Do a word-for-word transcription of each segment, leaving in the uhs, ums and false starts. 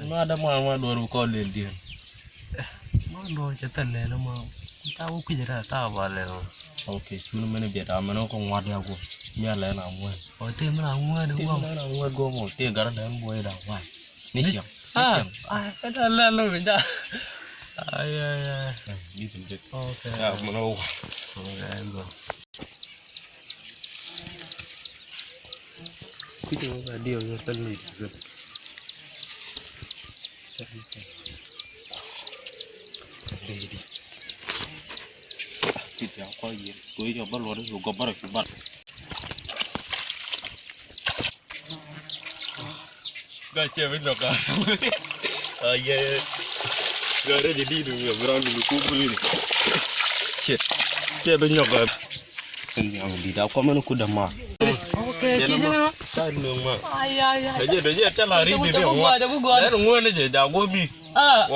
Ma da ma, ma duɔr kɔ lel diɛn. Ma duɔr cɛ thɛ lel ma. Ta wä kui̱ rɛ ta ba lel ma. Ok, cun mɛn biɛ ta mɛn kɔ ŋuat ya ko. Mi a lɛn a ŋuɛn. Ɔ, ti mɛn a ŋuɛn. Ti mɛn a ŋuɛn go mo. Ti gar dan buɔy da wa. Ni ciɛŋ. Ni ciɛŋ. Ah, ta lel lo ja. Ay, ay, ay. Ni tin tek. Ok. Ya mɛn o. Ok, go. Kui̱c mɔ ka diɛw yɛ pɛl ni. Kui̱c ya kɔ yɛ. Kui̱c ya ba luɔt yɛ gɔbara ki bat. Ga cɛ bi nyɔk a. Ayɛ. Ga rɛ jɛ di du yɛ bi ran du ku buli ni. Cɛ. Cɛ bi nyɔk a. Ni a di da kɔ mɛn ku da ma. Ok, ci jɛ ma. Sa ni ma. Ay, ay, ay. Dɛ jɛ, dɛ jɛ, cɛ la ri bi bi wa. Lɛ ni ŋuɛ ni jɛ, ja go bi. Ah,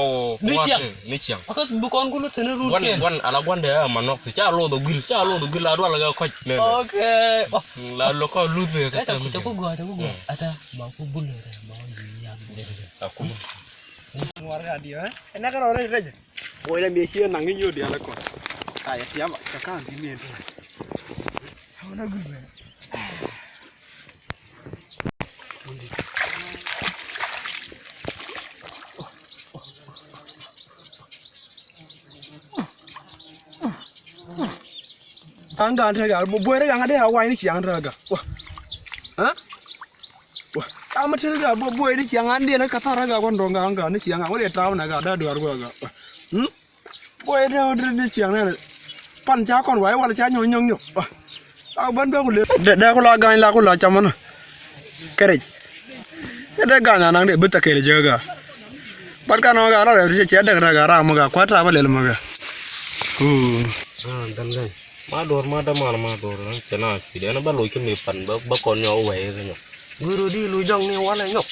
ni ciaŋ. Ni ciaŋ. Aka bi kɔn kulu tini rut kɛn. Wan ala guandɛ a ma nɔk si ca loth a guil, ca loth a guil la dual kɛ kɔc. Ok. La lo kɔ luth kɛ. Ata ku gua, ata ku gua. Ata ba ku bul ba ni ya. Aku. War ga di, eh? Ena ka rɔ rɛ rɛ. Boy la mi cie naŋ ni yo di ala kɔ. Ka ya tiam ka ka di mi. Hawna gul. Aŋ gaan te gaa, buɔyri gaŋ a dee a wa̱i̱ ni ciaŋ te gaa. Wa. Aŋ ma te gaa, buɔyri ciaŋ an dee ni kathar gaa kɔn dɔŋ gaa, aŋ gaan ni ciaŋ, aŋ wä dee taw na gaa, daa duar gua gaa. Wa. Buɔyri dee wä dee ni ciaŋ nɛn. Pan ca kɔn wa̱i̱ wal ca nyɔk nyɔk nyɔk. Wa. Ak bän bɛ ku lëë. Dee, dee ku la ga̱ny la ku la camä nä. Kɛ rɛc. Dee ga̱ny na naŋ dee bi thäkɛl jɛ gaa. Bat ka nɔ gaa rɔ rɛc cɛ dek rɛ gaa ram gaa kuat ta bä lɛl mä gaa. Uu. Ah, dan ga̱ny. Ma dɔr ma daman ma dɔr cɛ na fi dee na bä loc kä mi pan bä kɔn nyɔ wee kä nyɔ. Guru di lu jɔŋ ni walɛ nyɔk.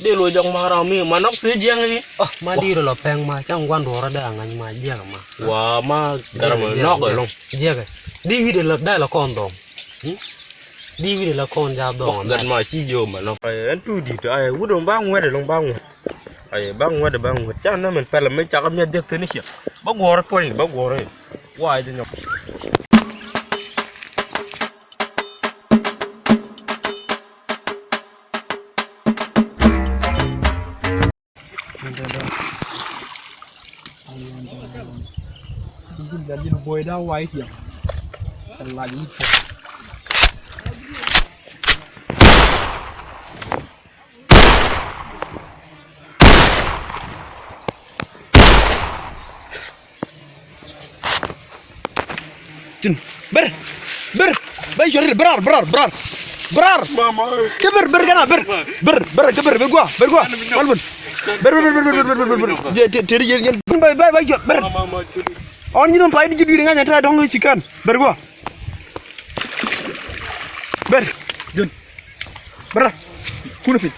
Di lu jɔŋ ma ram mi ma nɔk si jiɛŋ ni. Oh, ma di ru lɔ pɛŋ ma cɛ ŋuan duɔrɔ dee a ŋa̱ny ma jiɛŋ ma. Wa ma garam nɔk ɛlɔŋ. Jiɛkɛ. Di wi̱dɛ la dee la kɔn dhɔŋ. Hmm? Di wi̱dɛ la kɔn ja dhɔŋ. Gat ma ci jiɔ ma nɔk. Ɛn tu dit ay wut ba ŋuɛt ɛlɔŋ ba ŋuɛt. Ay ba ŋuɛt ba ŋuɛt ca na mɛn pɛlɛ mɛ cakɛ miɛ diɛk thin ciɛ. Ba guɔrɛ puɔ̱ny ba guɔrɛ. Wa ay nyɔk. Tin. Ber. Ber. Ber cuari. Berar, berar, berar. Berar. Mama. Kɛ ber, ber kɛna, ber. Ber, ber, kɛ ber, ber gua, ber gua. Malbun. Ber, ber, ber. Jɛ, te, te, jɛ, jɛ. Ber, ber, ber, ber. Ɔn ji̱n ɔn pay ni ji̱ dui̱ri ŋa̱nyɛ te dɔ̱ŋ ci kän. Ber gua. Ber. Jun. Bra, kun piny.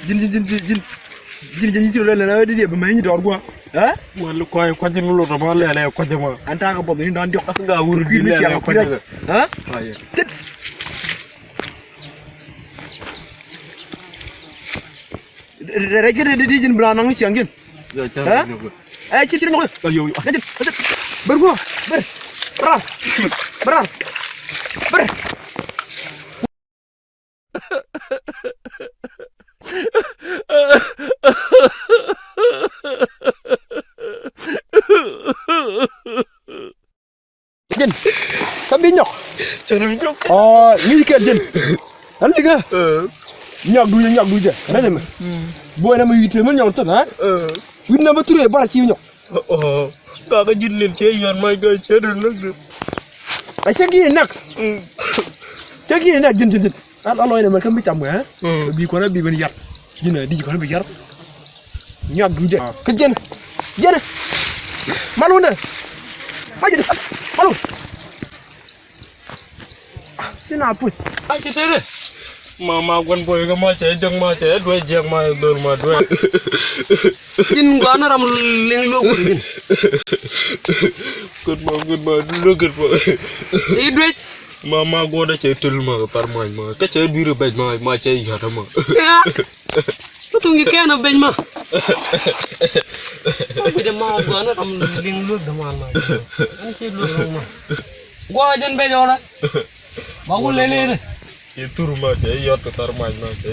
Ji̱n, ji̱n, ji̱n, ji̱n. Ji̱n, ji̱n, ji̱n, lɛl, lɛl, di, di, bi mɛ, ji̱n dɔr gua. Ha? Wal kuay, kuay, ji̱n, lo, dɔr, lɛl, lɛl, kuay, ma. An ta ka bɔth ni dan diɔk. As nga wur, ji̱n, lɛl, lɛl, kuay, kuay. Ha? Ay. Tit. Rɛ, rɛ, rɛ, ji̱n, di, di, ji̱n, bra, naŋ, ni ciaŋ, ji̱n. Ɛ, cir, cir nyɔk. Ayo, ayo. Ber gua, ber. Ber. Ber. Ji̱n. Kä bi nyɔk. Cɛ bi nyɔk. Ɔ, ŋi̱i̱c kɛl ji̱n. Ɛn liŋä. Ɛ. Nyɔk ducɛ, nyɔk ducɛ. Rɛc ɛmɛ. Mm. Buɔy nɛmɛ wi̱i̱ tëë mi nyɔk thi̱n, ɛ? Ɛ. Wi̱i̱ nɛmɛ thurɛ bara ci nyɔk. Ɔ, ɔ. Ka kä ji̱n lil cɛ yɔn mac kä cɛ dee näk. A cɛ gi̱i̱n näk. Mm. Cɛ gi̱i̱n näk ji̱n, ji̱n, ji̱n. Al, al lɔcdɛ mɛ kä mi cam kɛ, ɛ? Mm. Bi kuɔn ɛ bi ben yat. Ji̱n ɛ di kuɔn ɛ bi yat. Nyuak duundɛ. Kä jiɛn. Jiɛn. Mal wundɛ. Ma ji̱n. Mal wun. Ci na puc. A ci tëëdɛ. Ma, ma guan boy kä ma cɛ jek ma cɛ duɛ jek ma dol ma duɛ. Ji̱n guan ram liŋ luɔk wuri ji̱n. Good ma, good ma, look good ma. Ci duɛ. Ma, ma guɔdɛ cɛ tul ma, par ma, ma. Kä cɛ duiri bɛc ma, ma cɛ yɔt ma. Ya. What Tuŋ ji̱ kɛn a beny ma. Kucä ma gua̱n ram liŋ luek däman ma. Ɛn ci luek rɔŋ ma. Gua̱ jɛn beny ɔrɛ. Ba ku lele ni. Ci thur ma cɛ yɔt kɛ thar mac ma cɛ.